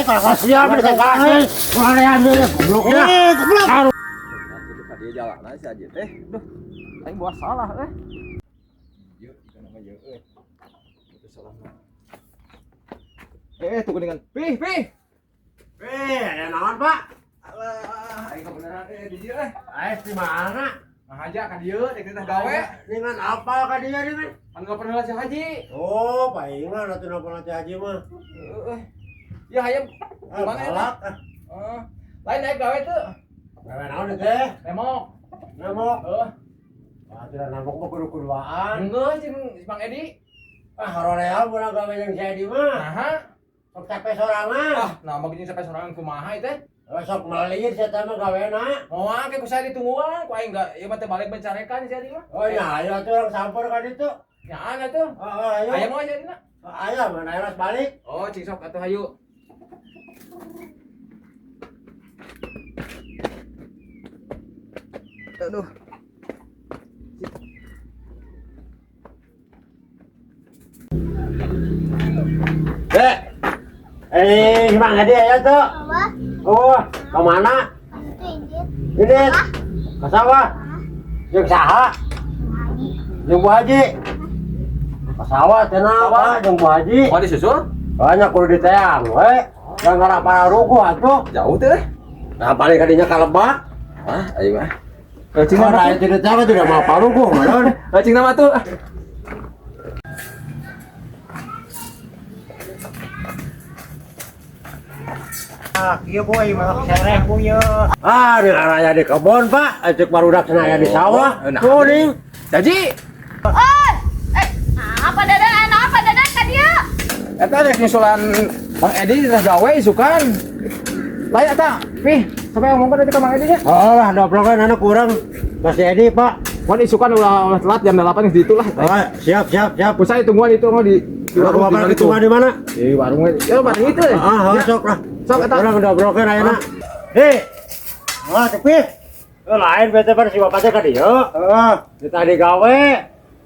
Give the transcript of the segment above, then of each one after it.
Kalau siap kasih. Hoream deui gobloknya. Goblok. Itu ka dieu jalanan si Aji teh. Duh, aing buah salah eh. Ieu ieu nama ieu euy. Itu salah mah. Eh, tuh kuningan. Pih, pih. Eh, aya naon, Pak? Alah, aing kebenaran di dieu eh. Aing di mana? Nah aja ka dieu rek teh gawe. Dengan apa ka dieu dengan? Pan pernah si Haji. Oh, palingan atuh napa si Haji mah. Heeh. Ya hayam Ah, mana eta? galak ah. Heeh. Lain naik gawe tuh. Gawe naon teh? Nemok. Nemok. Heeh. Ah, tidak nambok mah kudu kuduaan. Geus jeung si Bang Edi. Ah, hoream urang gawe jeung si Edi mah. Naha? Sok capek sorangan. Ah, nah mah jeung sampai sorangan kumaha ieu teh? Oh, sok melir saya mah gawena. Moal ke ku saya ditungguan, ku aing enggak ieu mah teh balik mencarekan si Edi mah. Oh iya, ayo atuh urang sampur kan itu. Nyaan atuh. Oh, oh, ayo. Aya moal si Edi na? Oh, ayo, mana harus balik. Oh, cing sok atuh hayu. Aduh. Dek. Eh, Bang Edi ayo tuh. Apa? Oh, kemana? Itu injil. Ini ke sawah. Jeung saha? Jeung Bu Haji. Ke sawah cenah, Pak, jeung Bu Haji. Mau disusul? Banyak kudu diteang we. Da ngarah para ruguh atuh. Jauh teh. Nah, paling kadinya ka lebak. Ah, ayo ah. Cing Oh, nama nah, itu diteang tidak mau paruguh, meureun. Cing nama tuh. Ah, ieu boy, malah sereh bu ye. Ah, di araya di kebon, Pak. Acek barudak cenah aya di sawah. Nah. Tuh, ning. Jaji, Eh, eh, apa dadan? Apa dadan ka dieu? eta rek nyusulan Bang Edi teh gawe isukan. Lain eta, pih, sampai ngomong tadi ke Bang Edi nya. Oh lah, dobrokan anak kurang. Mas Edi, Pak. Mun isukan ulah ulah telat jam 8 geus ditu lah. Oh, siap, siap, siap. Ku saya tungguan itu mau di Warung warung apa di hitungan di mana? Di warung. Ya bareng itu. Ah, oh, sok lah. Sok eta. Urang dobrokan ayeuna. Hei. Ah, tapi Oh, lain bete pada si bapak teh ka dieu. heeh, Di tadi gawe.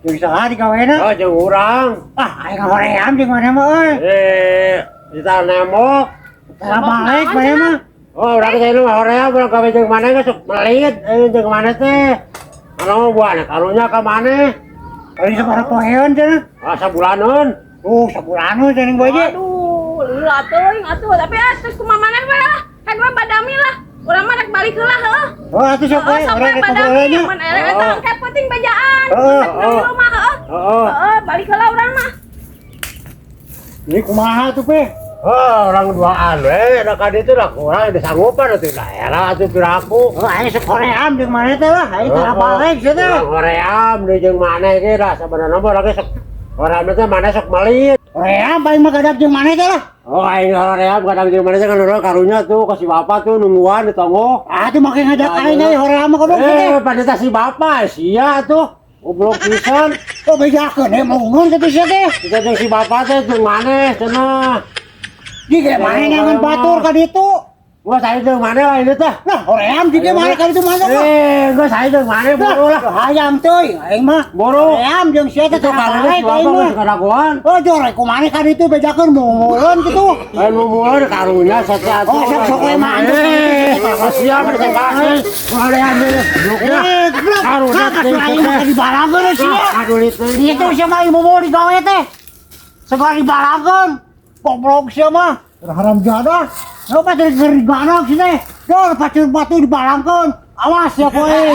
jeung saha digawena? Oh, jeung urang. Ah, aing hoream jeung maneh mah euy. Eh, kita nemok. Tara balik maneh mah. Oh, urang teh nu hoream urang gawe jeung maneh geus sok melit. Eh, jeung maneh teh. Anu buah karunya ka maneh. Paling sabaraha poeun cenah. Ah, sabulaneun. Oh, sabulaneun cenah boy ge. Aduh, lila teuing atuh, tapi ah terus kumaha maneh we lah. Kan we badami lah. Urang mah rek balik heula heuh. Oh, atuh sok we Heeh, urang sampai rek badami ngobrol nya. mun eleh eta engke penting bejaan. Heeh, Rek di rumah heuh. Heeh. Heeh, balik heula urang mah. Ini kumaha tuh, Pe? Oh, orang duaan we, da ka ditu lah kurang disanggupan atuh daerah atuh piraku. Oh, aing sok hoream jeung maneh teh lah, aing tara balik sia teh. Urang hoream deui jeung maneh ge lah sabenerna mah urang ge sok hoream teh maneh sok melit. Hoream paling mah gadak jeung maneh teh lah. Oh, aing hoream kadang jeung maneh teh kan urang karunya tuh ka si bapak tuh nungguan di tonggo. Ah, tuh make ngajak aing deui hoream mah goblok sia teh. Eh, paneta si bapak sia tuh. Goblok pisan. Oh, bejakeun we maungeun kitu sia teh. Kita jeung si bapak teh jeung maneh cenah. Jige maneh ngangan batur ka ditu. Gua saya jeung maneh lah ini teh. Lah, hoream jige maneh ka ditu maneh mah. Eh, gua saya jeung maneh buru lah. Hayam teuing aing mah. Buru. Hoream jeung sia teh Itu tara karunya balik si bapak aing mah. geus karagoan. Oh, jore kumaha ka ditu bejakeun mungulun kitu. Lain mumulun karunya saja atuh. Oh, sok sok we mah anjing. Eh, kasihan mereka kasih. Hoream deui. Gobloknya. Eh, goblok. Karunya Nah, kasih aing mah dibalangkeun sia. Aduh itu. Itu sia mah ibu digawe teh. Segala dibalangkeun. Goblok sia mah. Haram jadah. Lo pasti ngeri banget sih teh. Dor pacur batu dibalangkeun. Awas ya koe.